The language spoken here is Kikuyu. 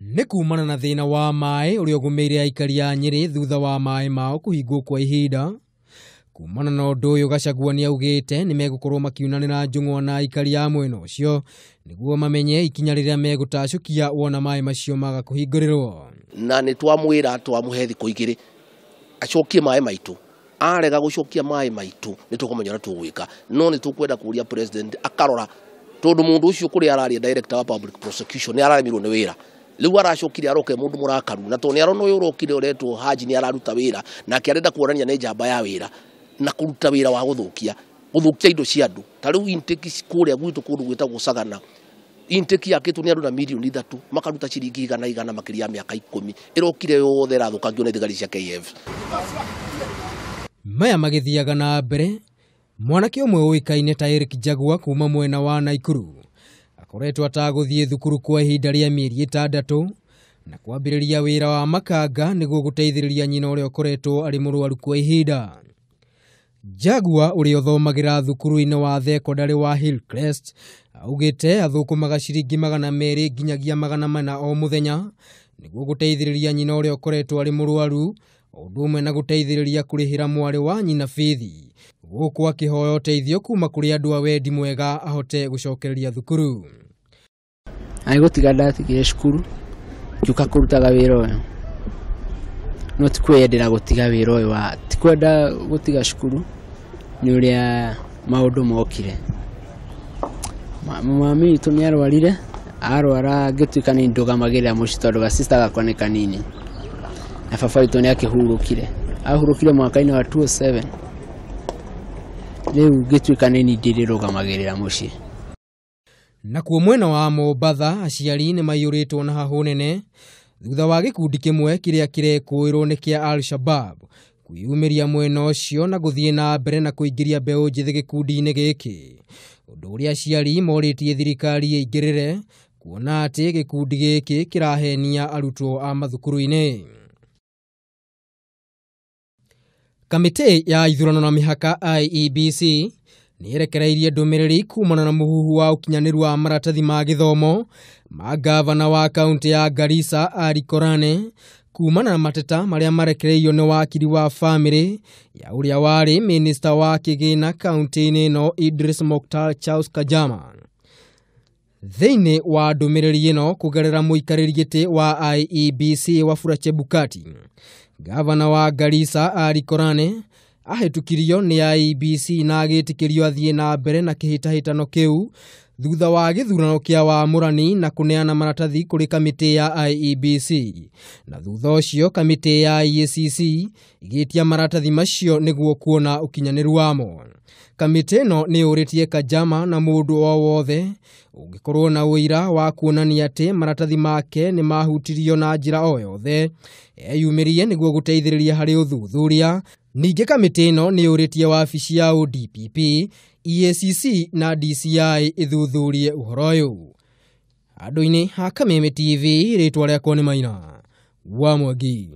Nĩ kumana na thĩna wa maĩ ũrĩa ũgũmĩire aikari a Nyĩrĩ thutha wa maĩ mao kũhingwo kwa ihinda. Kumana na ũndũ ũyũ Gachagua nĩaugĩte nĩmegũkorwo makiunanĩra njũng'wa na aikari a mwena ũcio nĩguo mamenye ikinya rĩrĩa megũtacũkia wona maĩ macio maga kũhingũrĩrwo. Na nĩ twamwĩra twamũhe thikũ igĩrĩ acokie maĩ maitũ, arega gũcokia maĩ maitũ nĩ tũkũmenya ũrĩa tũgwĩka, no nĩ tũkwenda kũria president akarora tondũ mũndũ ũcio kũrĩa araria director wa public prosecution nĩ araremirwo nĩ wĩra. Rĩu aracokire aroke mũndũ mũrakaru na tondũ nĩ arona ũyũ ũrokire ũretwo Haji nĩ araruta wĩra nake arenda kuonania nĩ njamba ya wĩra na kũruta wĩra wa gũthũkia indo cia andũ. Ta rĩu intake kũrĩa gwitũ kũndũ gwĩtagwo Sagana, intake yakĩtwo nĩ andũ na mirioni 3 makaruta ciringi igana igana makĩria ya mĩaka 10 ĩrokire yothe ĩrathũkangio nĩ thigari cia KF. Maya magĩthiaga na mbere, mwanake ũmwe ũĩkaine ta Eric Jaguar kuma mwena wa Naikuru akoretwo atagũthiĩ thukuru kwa ihinda rĩa mĩeri 6 na kwambĩrĩria wĩra wa makanga nĩguo gũteithĩrĩria nyina ũrĩa ũkoretwo arĩ mũrwaru kwa ihinda. Jaguar ũrĩa ũthomagĩra thukuru-inĩ wa thekondarĩ wa Hillcrest augĩte athũkũmaga ciringi 200 nginyagia 400 o mũthenya nĩguo gũteithĩrĩria nyina ũrĩa ũkoretwo arĩ mũrwaru, o ũndũ ũmwe na gũteithĩrĩria kũrĩhĩra mwarĩ wa nyina bithi, gũkũ akĩhoya ũteithio kuma kũrĩ andũ a wendi mwega ahote gũcokereria thukuru. Nĩ gũtiga ndatigire cukuru ngĩũka kũrutaga wĩra ũyũ, no ti kwĩyendera gũtiga wĩra ũyũ wa ti kwenda gũtiga cukuru nĩ ũrĩa maũndũ mokire. Mami witũ nĩ arwarire, arwara ngĩtuĩka nĩ ndũgamagĩrĩra mũciĩ tondũ gacista gakwa nĩ kanini, na baba witũ nĩ akĩhurũkire, ahurũkire mwaka-inĩ wa 2007. Rĩu ngĩtuĩka nĩ niĩ ndĩrĩrũgamagĩrĩra mũciĩ. Nakuo mwena wa Mombatha aciari nĩ maiyũrĩtwo na hahũ nene thutha wa gĩkundi kĩmwe kĩrĩa kĩrekũĩrwo nĩ kĩa Al-Shabab kwĩyumĩria mwena ũcio na gũthiĩ na mbere na kũingĩria mbeũ njĩthĩ gĩkundi-inĩ gĩkĩ, ũndũ ũrĩa aciari morĩtie thirikari ĩingĩrĩre kuona atĩ gĩkundi gĩkĩ kĩrahenia arutwo a mathukuru-inĩ. Kamĩtĩ ya ithurano na mĩhaka IEBC nĩ ĩrekereirie ndũmĩrĩri kumana na mũhuhu wa ũkinyanĩru wa maratathi ma gĩthomo ma gavana wa kaunti ya Garissa Ali Korane kumana na mateta marĩa marekereirio nĩ wakiri wa famĩlĩ ya ũrĩa warĩ minista wa kĩgĩna kaunti-inĩ ĩno Idris Mokhtar Charles Kajama. Thĩinĩ wa ndũmĩrĩri ĩno kũgerera mũikarĩri gĩtĩ wa IEBC Wafula Chebukati, gavana wa Garissa Ali Korane ahĩtũkirio nĩ IEBC na agĩtĩkĩrio athiĩ na mbere na kĩhĩtahĩtano kĩu thutha wa gĩthurano kĩa wamũrani na kũneana maratathi kũrĩ kamĩtĩ ya IEBC, na thutha ũcio kamĩtĩ ya EACC ĩgĩtia maratathi macio nĩguo kuona ũkinyanĩru wamo. Kamĩtĩ ĩno nĩ yũrĩtie Kajama na mũndũ o wothe ũngĩkorwo na ũira wa kuonania atĩ maratathi make nĩ mahutirio na njĩra o yothe eyumĩrie nĩguo gũteithĩrĩria harĩ ũthuthuria. Ningĩ kamĩtĩ ĩno nĩ yũrĩtie wabici ya ODPP, EACC na DCI ĩthuthurie ũhoro ũyũ. Andũ-inĩ ha Kameme TV, rĩtwa rĩakwa nĩ Maina wa Mwangi.